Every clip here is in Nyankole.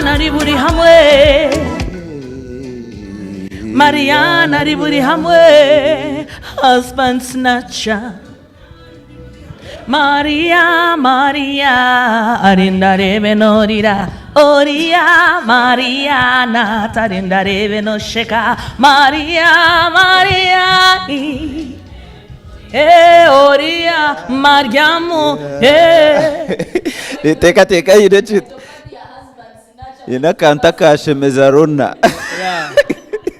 Mariana ari buri hamwe Mariana ari buri hamwe husband snatcher Maria Maria arinda areebe norira Oria Mariana tarinda areebe nosheka Maria Maria Eh, Oria Mariamu eh. Teekateeka haine ekintu haine akantu akashemeza Rona. Yeah.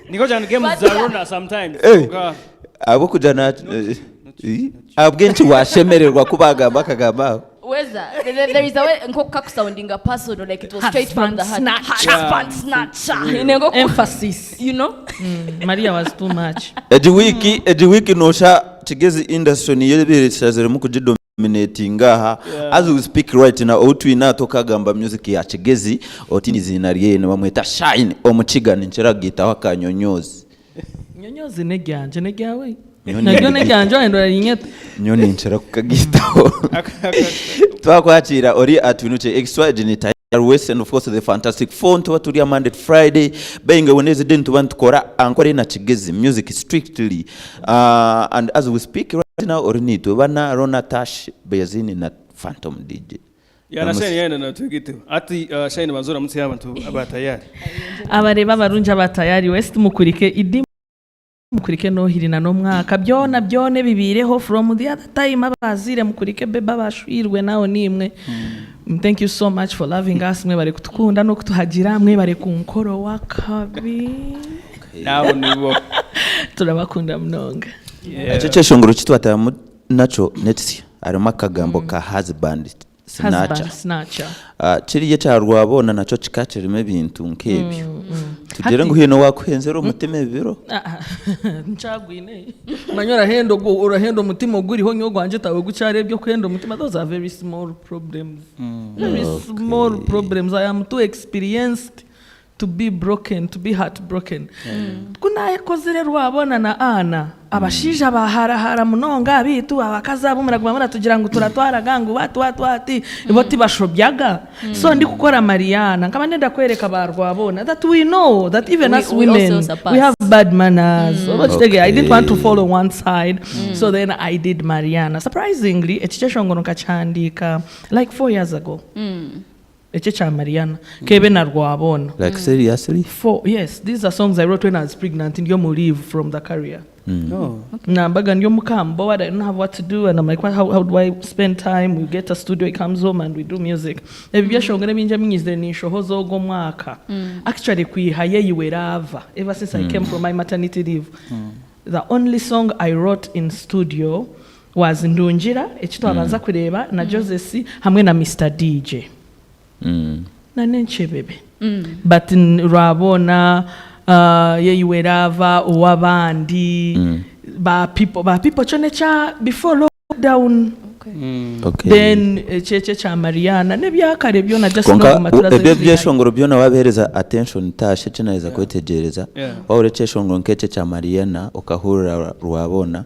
Niko cyane games za Rona sometimes. Eh. Oga. Ahabw'okugira na ahabw'enki washemererwa ku bagamba akagambo ako? Weza, there is a way nko kakusoundinga personal like it was straight from the heart. Husband snatcher. Husband snatcher. Ine nko Emphasis. you know? Maria was too much. Egi wiiki egi wiiki noosha Kigezi industry niyo ebaire eshaziremu kugidominatinga aha as we speak right now ou twine aha tokagamba music ya Kigezi otiine eiziina ryeye nibamweta Shine Omukiga ninkira kugaitaho aka Nyonyoozi. Nyonyozi n'eryangye n'eryawe. Nyowe Naryo nindirigaita. n'eryangye wayenda orarinyeta. Nyowe ninkira kukagaitaho. Twakwakira ori atwinukye extra egi ni Tayari West and of course the fantastic four nituba turi aha Monday to Friday being a Wednesday nituba nitukora Ankore na Kigezi music strictly uh, and as we speak right now ori niitwe bana Rona Tash Beyazini na Phantom DJ. Ya na Shine yayenda natwegiteho. Ati uh, Shine banza oramutse abantu aba tayari. Abareeba abarungi aba Tayari West mukurike Idi mukurike Nohiri na n'omwaka byona byona ebibiireho from the other time abazaire mukurike bebe abashwirwe naho niimwe thank you so much for loving us mwebare kutukunda n'okutuhagira mwebare kunkora owakabi Nabo nibo. turabakunda munonga. Yeah. Ekyo ekyeshongoro eki twatamu nakyo nekisya harimu akagambo ka husband snatcher. Husband snatcher. Ah, kiriya ekya Rwabona nakyo kika kirimu ebintu nk'ebyo. Tugire Hati- ngu haine owaakuhenzera omutima ebiro? Nkyagwine. Manya orahenda ogu orahenda omutima oguriho nyowe ogwangye tawe gukyareebya okuhenda omutima those are very small problems. Very small problems. I am too experienced to be broken, to be heartbroken. Ku naayekozire Rwabona na Anna, abashaija baaharahara munonga beitu abakazi abo muraguma muratugira ngu turatwaraga ngu bati bati bati, bo tibashobyaga. So ndikukora Mariana, nkaba ndenda kwereka ba Rwabona that we know that even us We also women, surpass. we have bad manners. Oba okitegeera? I didn't want to fall on one side. So then I did Mariana. Surprisingly, eki kyeshongoro nkakihandiika like 4 years ago. Eki ekya Mariana kebe na Rwabona. Like seriously? Four, yes, these are songs I wrote when I was pregnant ndi omu leave from the career. Oh. Nambaga ndi omuka, I'm bored, I don't have what to do, and I'm like, well, how do I spend time? We get a studio, he comes home and we do music. Ebi byeshongoro ebingi ebinyizire ninshohoza ogwo mwaka. Actually kwiha yeyiwe raava, ever since I came from my maternity leave. The only song I wrote in studio was Ndungira, eki twabanza kureeba, na Josesi hamwe na Mr. DJ. Na n'enkyebebe. But Rwabona, yeyiwe raava, ow'abandi, ba people, ba people kyo nekya before lockdown. Then ekyo ekyo ekya Mariana n'ebyakare byona just Kwonka noguma turaza ebyo ebiri ebyeshongoro byona wabiheereza attention taasha eki naaheza kwetegyereza Yeah. wahurira ekyeshongoro nk'ekyo ekya Mariana okahurira Rwabona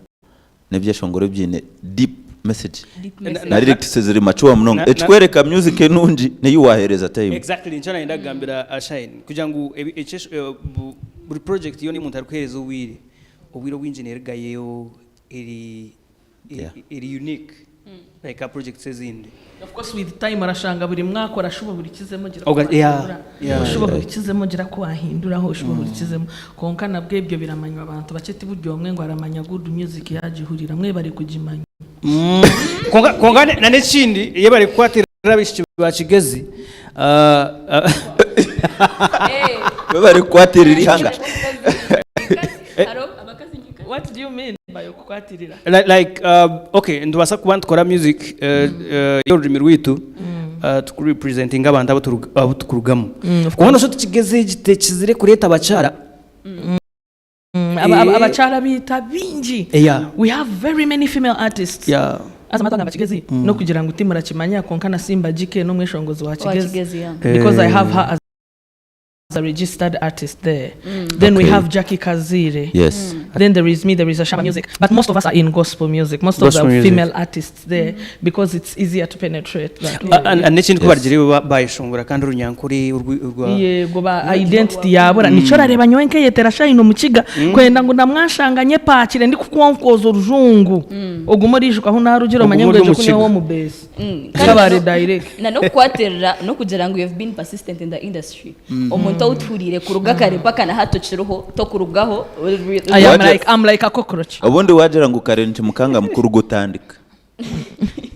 n'ebyeshongoro ebiine deep message Deep Na- message. na lyrics ziri mature munonga Na- ekikwereka music enungi neyi waheereza time. Exactly nikyo nayenda kugambira Shine kugira ngu buri project yoona omuntu arikuheereza obwire obwire obwingi nerugayo eri eri unique like a projects ezindi. Of course with time orashanga buri mwaka orashuba ohurikizemu ogira ku Oga- yeah, wahindura. yeah. Oshuba ohurikizemu ogira ku wahinduraho oshuba ohurikizemu. Kwonka nabwo ebyo biramanywa abantu bakye ti buri omwe ngu aramanya good music yagihurira. Mwebare kugimanya. Kwonka kwonka na n'ekindi yebare kukwatirira abaishiki ba Kigezi. Ah, ah, Webare kukwatirira ihanga. What do you mean by okukwatirira? Like okay nitubaasa kuba nitukora music y'orurimi rwaitu tukurepresentinga abantu abu turu- abu tukurugamu Of kwonka nosha tukigezi egi tekizire kureeta abakyara. Abakyara biita bingi. We have very many female artists. Haza twagamba Kigezi n'okugira ngu timurakimanya kwonka na Simba GK n'omweshongozi wa Wa Kigezi Kigezi, yeah. because I have her as a registered artist there. Then we have Jackie Kazire. Then there is me, there is Ashaba Music. But most of us are in gospel music. Most of Gospel the music. female artists there because it's easier to penetrate that way. And n'ekindi ku Yes. barugire bayeshongora kandi orunyankore orwa Yego, ba identity yabura nikyo orareba nyowe nkeyetera Shine Omukiga kwenda ngu namwanshanga nyepakire ndikukwonkoza orujungu ogume oriijuka ahu narugira omanye Ogume ngu ori egyo ku niwe Omukiga. w'omubeesi Kandi Kabare direct. Na n'okukwatirira n'okugira ngu you have been persistent in the industry. Omuntu ou tuhuriire kuruga kare mpaka na hati okiriho tokurugaho. I am Waje- like, I'm like a cockroach. Obundi wagira ngu kare nti mukanga mukuru gutandika.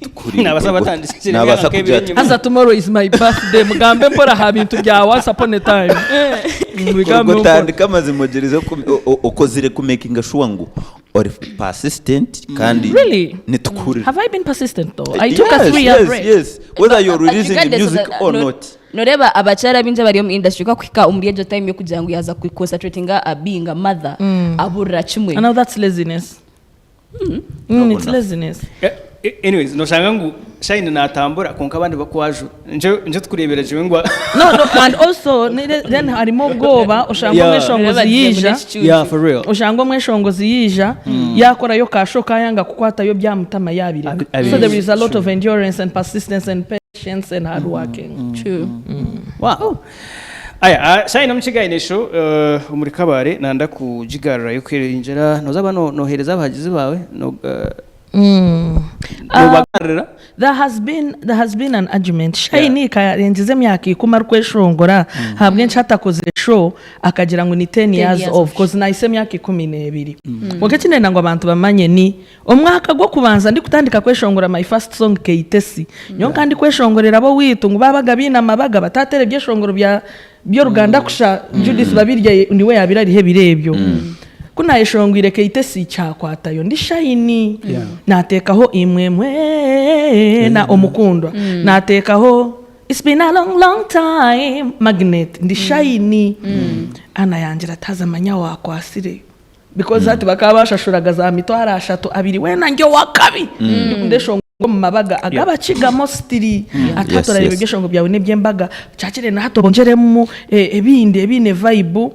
Tukuri- Naabasa batandikire Naabasa emyaka kugira ebiri ati, enyima. Haza tomorrow is my birthday, mugambe mpora aha bintu bya once upon a time. Mubigambe mpora. Gutandika amazima ogirize okozire kumakinga sure ngu ori persistent kandi Really? nitukurira. Have I been persistent though? I took a Yes, 3-year yes, break. yes. Whether you're But releasing regardless of music or not. Noreeba abakyara baingi abari omu industry kakuhika omuri egyo time yokugira ngu yaza concentratinga a being a mother, aburira kimwe. And now that's laziness. It's No. laziness. Anyways, noshanga ngu Shine natambura konka abandi bakwajura nje tukurebera jiwe ngu No, and also then harimo obwoba oshanga omweshongozi Noreeba yiija. Yeah, for real. Oshanga omweshongozi yiija yakorayo kasho kayanga kukwatayo byamutama yabireka. So there is a lot of endurance and persistence and patience and hard working. True. Wow. Aya, Shine Omukiga esho omuri Kabare nanda kugigarurayo kwerinjira nozaba no nohereza abahagizi bawe no nobagarira. There has been an argument. Shine karengize emyaka 10 arikweshongora habwe hatakozire show akagira ngu ni 10 years years of cause nahise emyaka 12. Konka ekinenda ngu abantu bamanye ni omwaka gw'okubanza ndikutandika kweshongora my first song Keitesi. Nyowe kandi kweshongorera bo witu ngu babaga biine amabaga batatera ebyeshongoro bya by'oruganda kusha Judith Babirye niwe yabira ariho ebiro ebyo. Kunayeshongwire Keitesi kyakwatayo ndi Shine, nateekaho imwe mwe na omukundwa, nateekaho It's been a long, long time, Magnet, ndi Shine. Ana yangira atazi amanya wakwasire because hati bakaba bashashuraga za 30,000 abiri wena njye wakabi ndeshongo mu mabaga agabakiga mostly atatorareba ebyeshongo byawe n'ebyembaga cyakire na hato bongeremu ebindi ebine vibe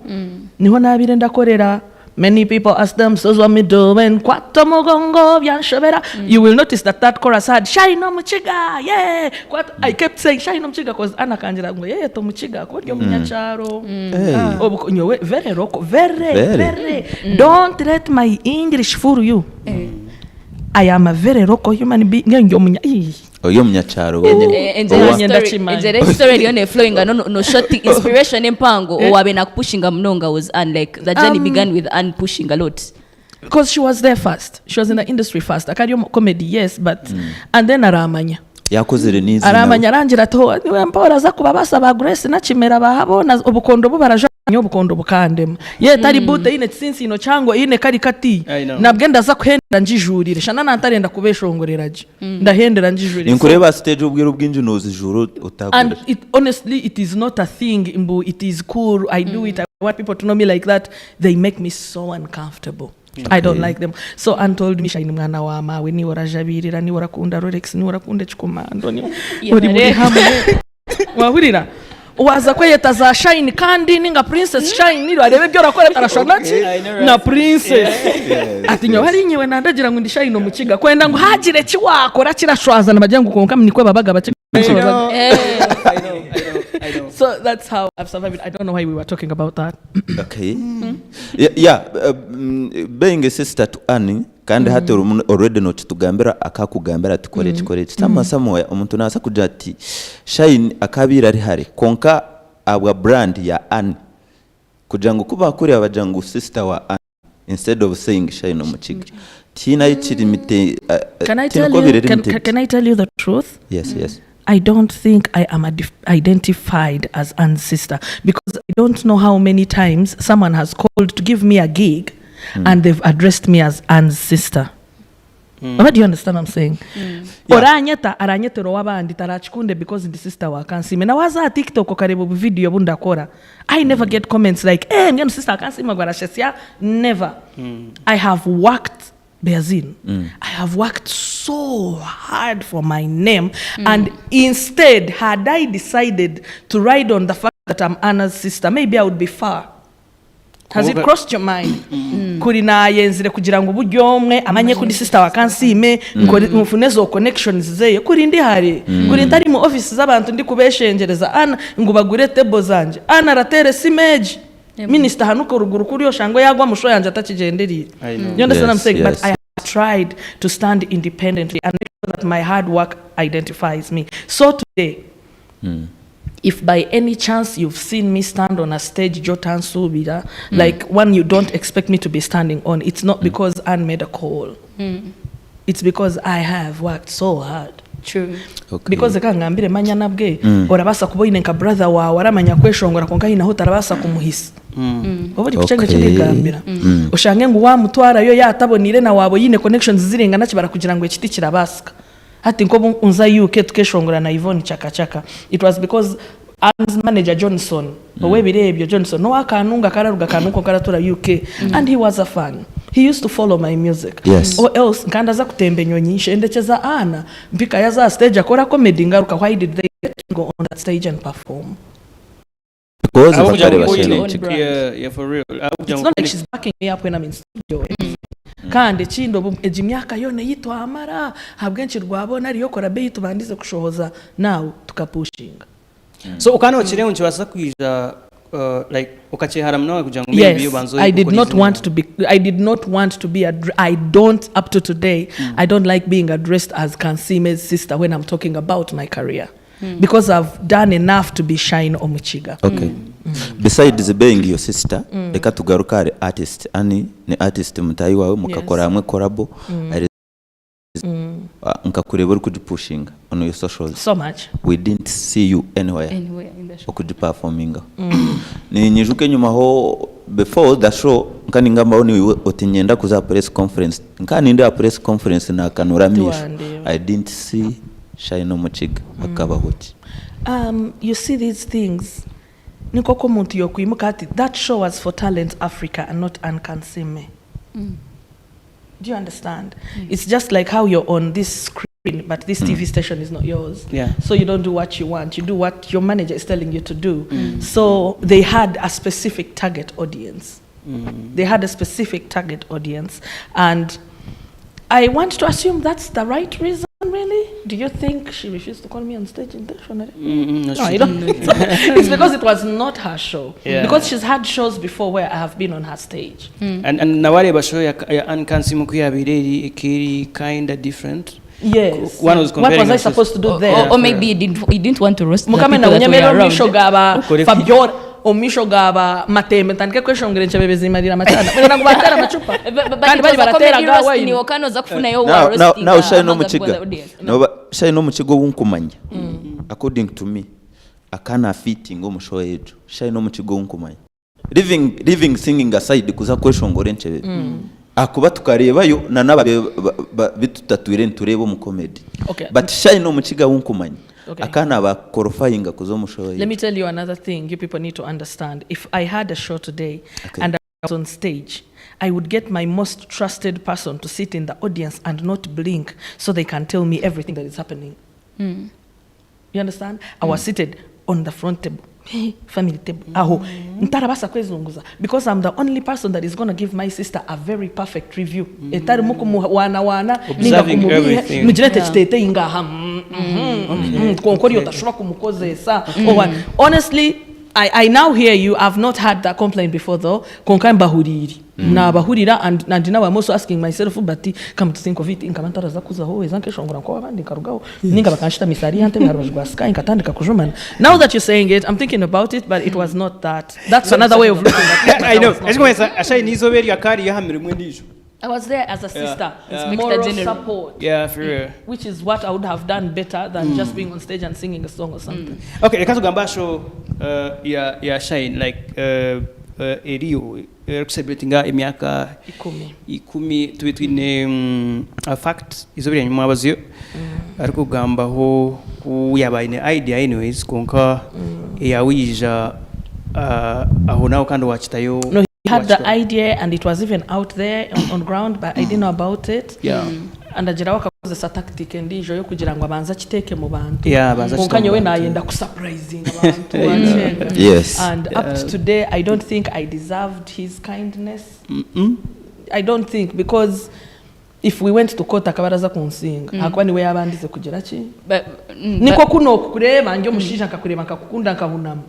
niho nabire ndakorera. Many people ask themselves what me doing, kwata mugongo byanshobera. You will notice that that chorus had Shine Omukiga, yeah. Kwata, I kept saying Shine Omukiga because ana kangira ngo yeye to mukiga ko ryo munyacyaro. Hey. Obu nyowe very local, very Very. very. Don't let my English fool you. I am a very local human being. Nge munya. Ih. Oyo munyacyaro wenyine. Owa- Ndakimanya. Enjere story eriyo neflowinga no short inspiration empango owabe nakupushinga munonga was Anne. Like the journey began with Anne pushing a lot. Because she was there first. She was in the industry first. Akari comedy, yes, but and then aramanya. Yakozere n'izina. Aramanya arangira ati "Oh, niwe mpora aza kuba basaba Grace nakimera bahabona obukondo bu barajanya obukondo bukandema ye tari bute ine tsinsino cyangwa ine kari kati." I know. Nabwe ndaza kuhendera njijurire shana nantarenda kubeshongorera je ndahendera njijurire. Ninkureba stage ubwira ubwinji noza ijuru And utagura. it, honestly, it is not a thing mbu it is cool, I do it, I want people to know me like that. They make me so uncomfortable. I don't like them. So Ann told me, "Shine mwana wa mawe, niwe urajabirira, niwe urakunda Rolex, niwe urakunda ekikomando, ni uri muri hamwe wahurira waza kweyeta za Shine kandi ninga Princess Shine arebe ibyo urakora arashobora naki I know, right? na princess." Ati nyowe hari nyewe nandagira ngo ndi Shine Omukiga kwenda ngo hagire kiwakora kirashwazana bagira ngo konka nikwe babaga bakiga. I know, I know, I know, I know. So that's how I've survived. I don't know why we were talking about that. Okay. Yeah, being a sister to Annie kandi hati already nokitugambira akakugambira ati kora eki, kora eki sama samoya omuntu naasa kugira ati Shine akabira ari hare konka abwa brand ya Annie kugira ngu kubakureba bagira ngu sister wa Annie instead of saying Shine Omukiga tiina kirimite. Can I tell you? Can I tell you the truth? Yes. I don't think I am identified as Anne's sister because I don't know how many times someone has called to give me a gig and they've addressed me as Anne's sister. What do you understand what I'm saying? Yeah. Oranyeta aranyetera ow'abandi tarakikunde because ndi sister wa Kansime. Na waza TikTok okareba obu video bundakora. I never get comments like, "Eh, ngeno sister Kansime gwarashesia." Never. I have worked Beazin. I have worked so hard for my name, and instead, had I decided to ride on the fact that I'm Anna's sister, maybe I would be far. Has it crossed your mind? Kuri naayenzire kugira ngu buri omwe amanye ku ndi sister wa Kansiime, nkore nfune ezo connections zeye, kuri ndi hare, kuri ntari mu office z'abantu ndikubeeshengyereza Anna ngu bagure table zangye. Anna arateera esimu egi, minister ahanuke oruguru kuriya oshange yaagwa omu show yangye atakigyendereire. I know. You understand what I'm Yes, saying? But yes. I have tried to stand independently and make sure that my hard work identifies me. So today, if by any chance you've seen me stand on a stage gy'otansuubira, like one you don't expect me to be standing on, it's not because Anne made a call. It's because I have worked so hard. True. Okay. Because reka ngambire manya nabwe orabaasa kuba oine nka brother waawe aramanya kweshongora kwonka haine ahu otarabaasa kumuhisa. Oba ori kucenga Okay. ekindikugambira. Oshange ngu waamutwarayo yaataboniire na waaba oine connections ziringana ki barakugira ngu eki tikirabaasika. Hati nk'obu nza UK tukeshongora na Yvonne Chaka Chaka, it was because Anne's manager Johnson, ow'ebiro ebyo Johnson n'owa Kanunga akararuga Kanunga kwonka aratura UK and he was a fan. He used to follow my music. Yes. Or else nkandaza kutemba enyonyi nshendekyeza Anna mpikayo aza aha stage akora comedy ngaruka why did they let me go on that stage and perform? Because Ahabw'okugira bakareba ngu Shane oine- Omukiga. Yeah, yeah, for real. Ahabw'okugira It's ngu not like oine- she's backing me up when I'm in studio. Kandi ekindi obu egi myaka yoona ei twamara ahabw'enki rwabona ariyo collabo ei tubandize kushohoza now tukapushinga. So okaba nokireeba ngu nikibaasa kwija uh, like okakyehara munonga kugira ngu maybe Yes, obanze I did okore not izina want to be I did not want to be I don't up to today I don't like being addressed as Kansiime's sister when I'm talking about my career. Because I've done enough to be Shine Omukiga. Okay. Besides being your sister, reka tugaruke ahari artist. Annie ni artist mutaahi waawe mukakora hamwe collabo. Ari nkakureeba orikugipushinga on your socials. So much. We didn't see you anywhere. Anywhere in the show. Okugiperformingaho. Ninyijuka enyimaho before the show nka ningambaho niiwe oti niinyenda kuza aha press conference. Nka nindi aha press conference naakanura amaisho. Tiwandeeba. I didn't see Shine Omukiga. Hakabaho ki? You see these things ni nk'oku omuntu yookwimuka ati that show was for Talent Africa and not Anne Kansiime. Do you understand? It's just like how you're on this screen but this TV station is not yours. So you don't do what you want, you do what your manager is telling you to do. So they had a specific target audience. They had a specific target audience and I want to assume that's the right reason really. Do you think she refused to call me on stage intentionally? Mm, No, she I don't think so. It's because it was not her show. Because she's had shows before where I have been on her stage. And nawareeba show ya, ya Anne Kansiime ku yabaire eri ekeri kinda different. Yes. One was What was comparing I her to- supposed to do Or, there? or maybe you didn't want to roast the Mukama people that were naunyemerera omu around. maisho gaba Okore- Fabiola omu maisho gaba Matembe ntandike kweshongera enkyebebe zimarire amakyana mwena ngu bateera amacupa But kandi it bari was a barateera comedy aga roast, wine. niwe okanoza kufunayo Now, wa now, roasting, now Shine among the Omukiga. people in the audience. Noba Shine Omukiga ou nkumanya. According to me, akana fitting omu show egyo. Shine Omukiga ou nkumanya. Leaving, leaving singing aside kuza kweshongora enkyebebe. Ahakuba tukareebayo na n'ababe ba- ba- bi tutatwire nitureeba omu comedy. Okay. But Shine Omukiga ou nkumanya. Okay. Akana ba qualifying kuza omu show Let egyo. me tell you another thing you people need to understand. If I had a show today Okay. and I was on stage, I would get my most trusted person to sit in the audience and not blink so they can tell me everything that is happening. You understand? I was seated on the front table. Family table. Aho. Ntarabaasa kwezunguza because I'm the only person that is going to give my sister a very perfect review. Etarimu kumuwanawana ninga Observing kumubiha everything. mugire nti ekiteeteeyi ngaha kwonka oriya otashuba kumukozesa. Or honestly, I now hear you. I've not had that complaint before though. Kwonka mbahuriire. Nabahurira and now I'm also asking myself but come to think of it nkaba ntaraza kuzaho weza nkeshongora nk'abandi nkarugaho ninga bakanshitamisa hariya ntebe aha rubaju rwa Sky nkatandika kujumana. Now that you're saying it, I'm thinking about it, but it was not that. That's another way of looking at it. but I that know. was not Ekikumanyisa Ashai n'eizooba eryo akaba ariyo aha mirimo endiijo. I was there as a sister, Inspector moral General. support. Yeah, for real. Which is what I would have done better than just being on stage and singing a song or something. Okay, reka tugambe aha show ya Shine like eriyo erikucelebratinga emyaka Ikumi. ikumi tube twine a fact izooba eryanyima mwabaziyo arikugambaho ku yaaba aine idea anyways kwonka eyawe yaija aho naho kandi wakitayo No, he had the wakitaho. idea and it was even out there on ground, but I didn't know about it. Ndagiraho akakozesa tactic endiijo y'okugira ngu abanze akiteeke mu bantu. Yeah, abanze Kwonka akite mu nyowe bantu. naayenda kusurprisinga abantu wakyenga. Yes. And up to today I don't think I deserved his kindness. I don't think because if we went to court akaba araza kunsinga ahakuba niwe yaabandize kugira ki? Nikwo ku nookukureeba ndi omushaija nkakureeba nkakukunda nkahunama.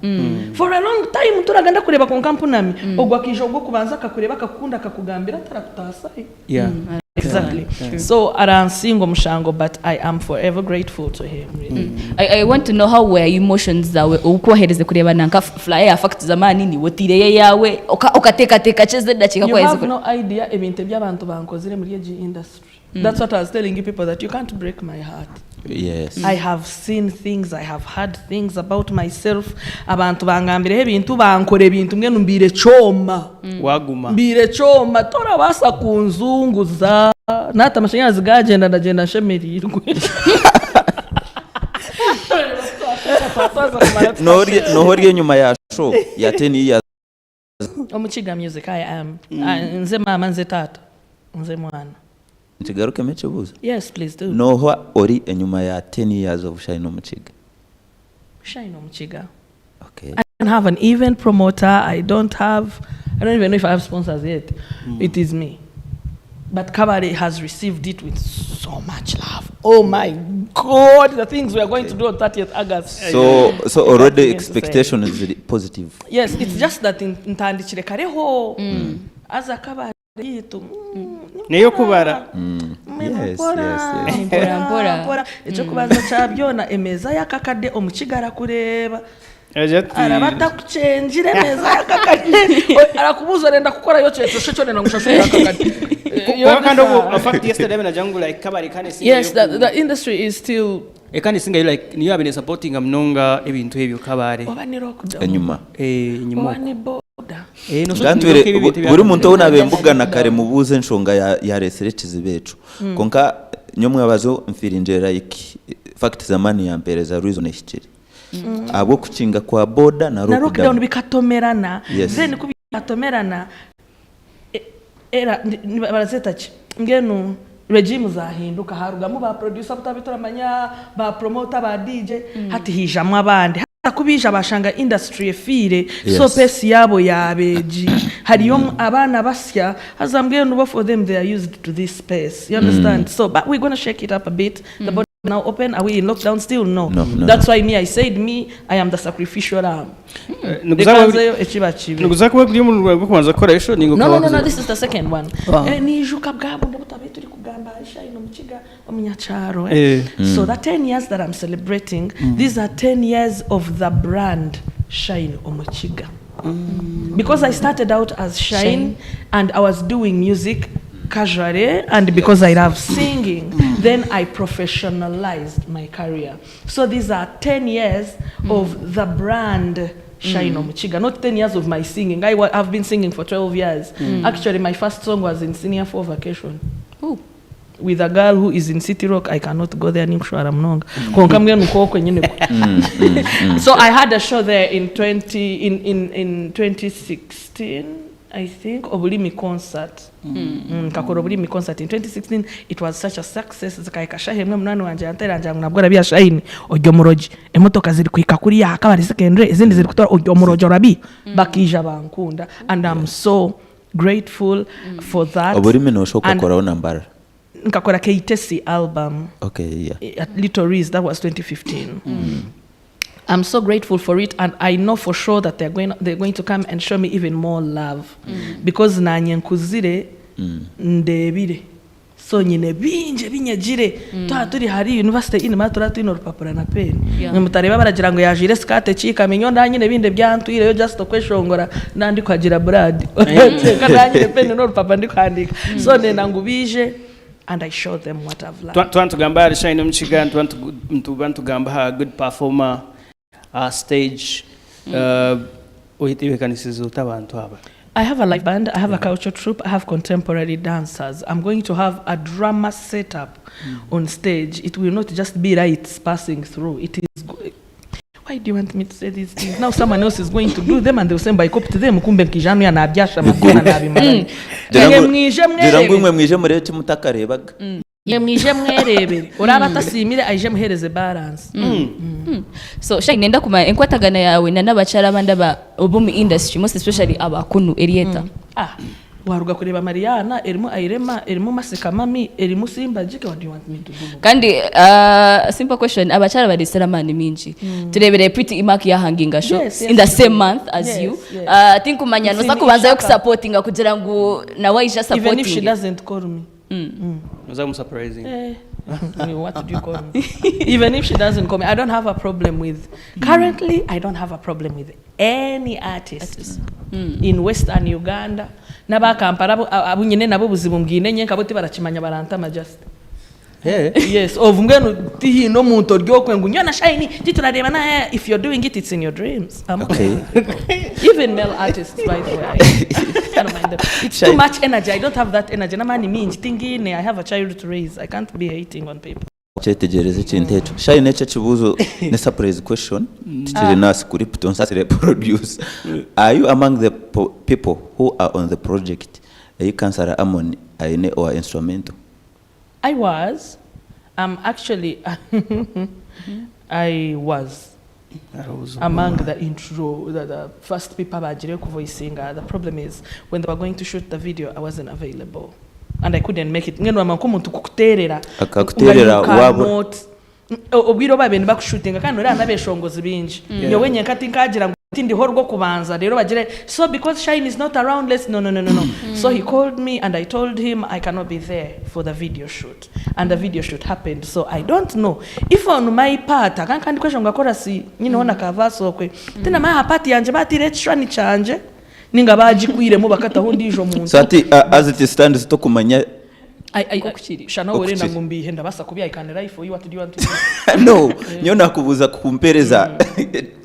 For a long time nturaga ndakureeba kwonka mpunami. Ogwo akaija ogw'okubanza akakureeba akakukunda akakugambira atarakutaasayo. Yeah. Exactly. So aransinga omushango but I am forever grateful to him really. I, I want to know how were emotions zawe obu kureeba nanka flyer ya fact z'amaani niwe otaireyo eyaawe oka- okateekateeka ki ezi edakiika You ku waherize have kure- no idea ebintu ebi abantu bankozire muri egi industry. That's what I was telling you people that you can't break my heart. Yes. I have seen things, I have heard things about myself. Abantu bangambireho ebintu bankora ebintu mbwenu mbiire kyoma. Waguma. Mbiire kyoma torabaasa kunzunguza. Nahati amashanyarazi gagyenda ndagyenda nshemereirwe. Nooha ori enyuma ya show ya 10 years? Omukiga music I am. Ah, nze maama nze taata nze mwana. Nkigarukemu ekibuuzo? Yes please do. Nooha ori enyuma ya 10 years of Shine Omukiga? Shine Omukiga. Okay. I don't have an event promoter. I don't have, I don't even know if I have sponsors yet. It is me. But Kabale has received it with so much love. Oh my God, the things we are going to do on 30th August. So already Yes, to say. expectation is positive. Yes, it's just that ntandikire kareho. Aza Kabale yitu. Neyo kubara. Yes, yes, yes. Mpora, mpora. Ekyokubanza kya byona emeeza yakakadde omukiga arakureeba. Agira ati, Araba atakukyengire emeeza yakakadde. Arakubuuza orenda kukorayo kyekyo sho kyonenda ngu oshashurire akakadde. Kuba kandi obwo in fact yesterday nagira ngu like Kabale kandi esingayo Yes, the industry is still kandi esingayo like niyo yabire supporting munonga ebintu ebyo Kabale. oba ni lockdown. Enyuma. Eh enyuma. Oba ni border. Eh no Ngantwire buri muntu ou nabembugana kare mubuuze enshonga yareetsire ekizibu ekyo. Kwonka nyomwebazo nfiringire like fact zamani yampeereza reason ehikire. Ahabw'okukinga kwa border na Na lockdown lockdown. bikatomerana. Yes. Then ku byatomerana era barazeta ki? Mbwenu regime zahinduka harugamu ba producer butabi turamanya ba promoter ba DJ hati hijamu abandi hata kubija bashanga industry efiire Yes. so pace yabo yabeegi hariyo abaana basya haza mbwenu bo for them they are used to this space you understand so but we're gonna shake it up a bit the border now open are we in lockdown still no, No, that's no. why me I said me I am the sacrificial lamb reka nzeyo ekiba kibi Niguza kuba kuri mu rwego kubanza gukora isho ningo No, no, no, no, this is the second one. Eh, niijuka bwa bundi butabaire turi kugamba Aisha ino Mukiga omunyakyaro. Eh? Eh. So the 10 years that I'm celebrating, these are 10 years of the brand Shine Omukiga. Because I started out as Shine, Shine. and I was doing music casually and because I love singing, then I professionalized my career. So these are 10 years of the brand Shine Omukiga, not 10 years of my singing. I've been singing for 12 years. Actually, my first song was in senior 4 vacation. Ooh. With a girl who is in City Rock, I cannot go there ninkushwara munonga. Konka mbwenu nk'okwe nyine kwe. So I had a show there in twenty, in, in, in 2016, I think, Obulimi concert. Nkakora Obulimi concert in 2016. It was such a success. Zikahika shaha emwe munani wangye yanteera ngira ngu nabwo orabiha Shine ori omurogi. Emotoka ziri kuhika kuriya aha Kabale Secondary, ezindi ziri kutora ori omurogi orabiha. Bakaija bankunda and I'm so grateful for that. Obulimi nooshoka And okakoraho na Mbarara? Nkakora Keitesi album. Okay, yeah. At Little Riz, that was 2015. I'm so grateful for it, and I know for sure that they're going to come and show me even more love. Because nanye nkuzire, ndebire. So nyine binje binyegire. Twa turi hari university in matura twine orupapura na pen. Yeah. Mutareba baragira ngo yajire skirt chika minyo ndanyine binde byantwireyo just okweshongora nandi kwagira brad. Teka ndanyine pen n'orupapura ndi kwandika. So nenda ngu bije and I show them what I've learned. Twa ntugamba hari Shine Omukiga, twa ntugamba ha good performer, stage, ohitebekanisiza ota abantu aba? I have a live band, I have a culture troupe, I have contemporary dancers. I'm going to have a drama setup on stage. It will not just be lights passing through. It is. Why do you want me to say these things? Now someone else is going to do them and they'll say, I copied them. Kumbe nkijanu ya nabyasha makona nabimara. Gira Mwe ngu- mwije gira ngu mwerebe. imwe mwije murebe eki mutakareebaga. Imwe mwije mwereebere. Oraaba atasiimire aije amuheereze balance. So Shine nenda kumanya enkwatagana yaawe na n'abakyara abandi aba ab'omu industry most especially aba kunu eri eta? Ah, waruga kureeba Mariana, erimu Airema, erimu Mercy Kamami, erimu Simba Jike, what do you want me to do? Kandi uh, simple question, abakyara baresire amaani mingi. Turebire Pretty Imak yahanginga show Yes, yes, in the yes. same month as Yes, you. yes. Uh, tinkumanya It's noza in kubanzayo Ishaka. kusupportinga kugira ngu nawe aije Even if she asupportinge. doesn't call me. Oza kumusurprising. Eh, what do you call me? Even if she doesn't call me, I don't have a problem with. Currently, I don't have a problem with any artist in Western Uganda. N'aba Kampala abo- abu nyine nabo obuzibu mbwine nyenka bo tibarakimanya barantama just. Eh. Yes, obu mbwenu tihiine omuntu ori okwe ngu nyowe na Shine titurareeba na if you're doing it it's in your dreams. I'm Okay. Even male artists, by the way, I don't mind them. It's too Shine. much energy. I don't have that energy. N'amaani mingi tingiine. I have a child to raise. I can't be hating on people. Kyetegyereze ekintu ekyo. Shine ekyo ekibuuzo ne surprise question tikiri na script onsasire producer. Are you among the po- people who are on the project ei Kansara Amon aine owa instrumental? I was. Um, actually, I was among the intro, the first people abagire kuvoicinga. The problem is, when they were going to shoot the video, I wasn't available. And I couldn't make it. Mbwenu wamanya nk'omuntu kukuteerera. Akakuteerera Nga you waaba- cannot- Obwire obu baabaire nibakushuutinga kandi noreeba n'abeeshongozi baingi. Nyowe nyenka tinkagira ngu tindiho rw'okubanza reero bagire so because Shine is not around let's no no no no no. So he called me and I told him I cannot be there for the video shoot and the video shoot happened so I don't know if on my part aka nkandi kweshongora chorus nyineho na ka verse okwe tinamanya aha part yangye batiireho ekishushani kyangye ninga bagikwiremu bakataho ondiijo muntu. So hati as it stands tokumanya I, I, Nk'oku kiri. Shana wawe Oku orenda kiri. ngu mbiihe ndabaasa kubi I can lie for you what do you want to do? No, nyowe nakubuuza kumpereza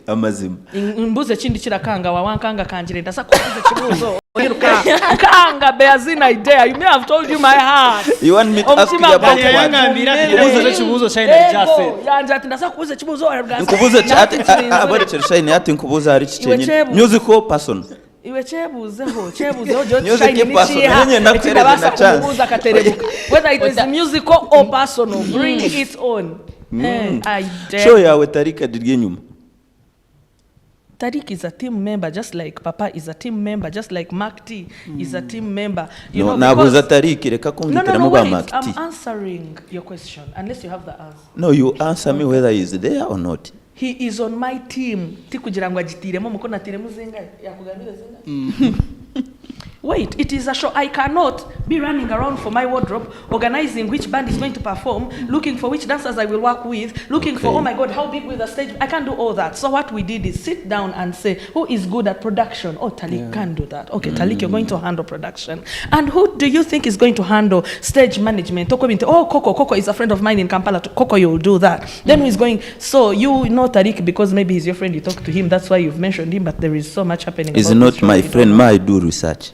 amazima. Mbuuza ekindi kirakanga wawankanga kangire ndaza kukubuuza ekibuuzo oiruka nkanga beazin I dare you may have told you my heart You want me to ask you Omutima about gwange what? Yangambira ati gumire. nkubuuze ekibuuzo Shine Ego, just yanje ati ndaza kukubuuza ekibuuzo Nkubuuze ki ati aborekere Shine ati nkubuuze ahari ki Iwe kyenyini. kyebuuze. Musical person. Iwe kyebuuzeho kyebuuzeho gye oti Music Shine person, nikiiha naye nyenda kukuheereza ekindabaasa na chance. kumubuuza akaterebuka whether it is musical or personal bring it on Eh, I dare Show yawe Tariq agiri enyima. Tariq is a team member just like Papa is a team member just like Mark T is a team member you No, know, nabuuza because Tariq reka no, no, kungitiramu no, ba wait. Mark T. I'm answering your question unless you have the answer. No, you answer me whether he is there or not. He is on my team. Tikugira ngu agitiiremu omukono atiiremu zingahi? Yakugambire zingahi? Wait, it is a show. I cannot be running around for my wardrobe, organizing which band is going to perform, looking for which dancers I will work with, looking for, Okay. oh my God, how big will the stage be? I can't do all that. So what we did is sit down and say, who is good at production? Oh, Taliq can do that. Okay, Taliq, you're going to handle production. And who do you think is going to handle stage management? Oh, Coco. Coco is a friend of mine in Kampala. Coco, you'll do that. Then who is going? So you know Tariq because maybe he's your friend. You talk to him. That's why you've mentioned him. But there is so much happening. Is about not this show. my You don't friend, know. ma I do research.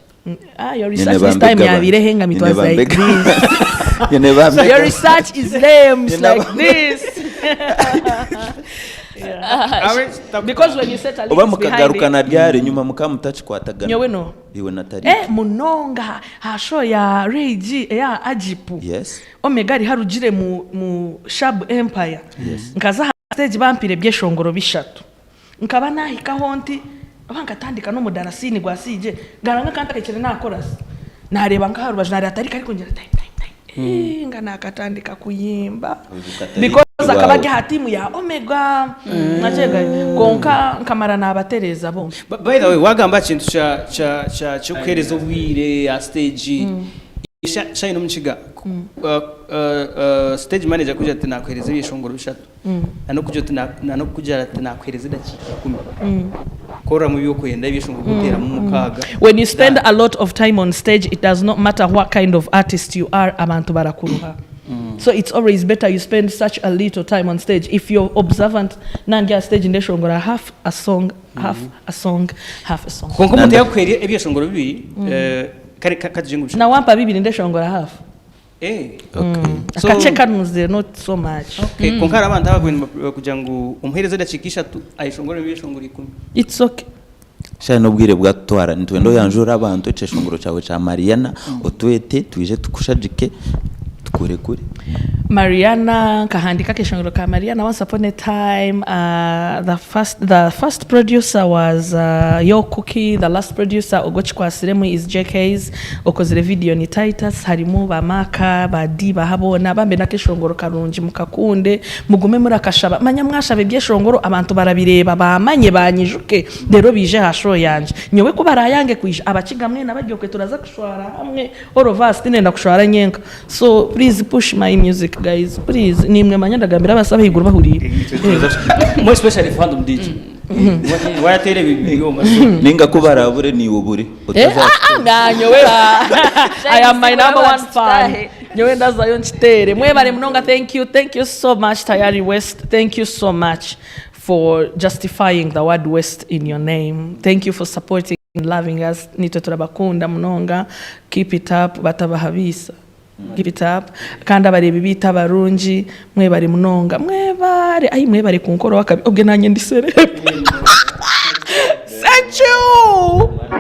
Ah, your research this time yabirehe nga it was like this. You never Your research is lame. It's You never- like this. Yeah. Because when you set a Oba list behind mukagarukana it, ryari enyima mukaba mutakikwatagana. Nyowe no. Iwe na Tariq. Eh, munonga ha show ya Ray G eya Ajipu. Yes. Omega ari harugire mu, mu Shab Empire. Yes. Nkaza aha stage bampire ebyeshongoro bishatu. Nkaba nahikaho nti oba nkatandika n'omudarasini gwa CJ ngaranga kantakekire nakorasi. Nareeba nka aha rubaju nareeba Tariq arikungira time time time. Eh, nga nakatandika kuyimba. Oijuka Tariq Because akaba waawe. ari aha tiimu ya Omega. Nakyega kwonka nkamara nabatereeza bombi. By the way, wagamba aha kintu kya kya kya ky'okuheereza obwire aha stage. Sha Shine Omukiga, stage manager kugira ati nakuheereza ebyeshongoro bishatu. Na n'okugira oti na n'okugira ati nakuheereza edakiika ikumi. Koramu ebi orikwenda ebyeshongoro by'okuteeramu mukaaga. When you spend a lot of time on stage, it does not matter what kind of artist you are, abantu barakuruha. So it's always better you spend such a little time on stage. If you're observant, nandi aha stage ndeshongora half a song, half a song, half a song. Kwonka omuntu yakuhaire ebyeshongoro bibiri, kare katugire ngu bishatu. Na wampa bibiri ndeshongora half. Eh. Okay. So- Akakye kanuzire, not so much. Okay, kwonka hariho abantu abakwenda kugira ngu omuheereze edakiika ishatu ayeshongore ebyeshongoro ikumi. It's okay. Shaaha n'obwire bwatutwara nitwenda oyanjure abantu ekyeshongoro kyawe kya Mariana otwete twije tukushagike. Tukurekure. Mariana, nkahandiika akeshongoro ka Mariana once upon a time, the first, the first producer was Yo Cookie, the last producer ogwo okikwatsiremu is JKs, okozire video ni Titus, harimu ba Maka, ba Dee baha boona, bambe n'akeshongoro karungi mukakunde, mugume murakashaba, manya mwashaba ebyeshongoro abantu barabireeba baamanye banyijuke reero baije aha show yangye. Nyowe ku baraayange kwija, Abakiga mwena bari okwe turaza kushwara hamwe, all of us, tindenda kushwara nyenka. So please push my music guys please nimwe manya ndagambira abasi abahaiguru bahuriire. More especially fandom DJ. Wayateera ebi byoma so. Ninga ku baraabure niiwe obure. Eh, Otaza ah, ah, nyowe I am my number one fan. Nyowe ndazayo nkiteere. Mwebare munonga thank you. Thank you so much Tayari West. Thank you so much for justifying the word West in your name. Thank you for supporting and loving us. Nitwe turabakunda munonga. Keep it up batabahabiisa. Keep it up. Kandi abareebi baitu abarungi mwebare munonga. Mwebare. Ai mwebare kunkora ow'akabi. Obwe nanye ndi celeb. Thank you.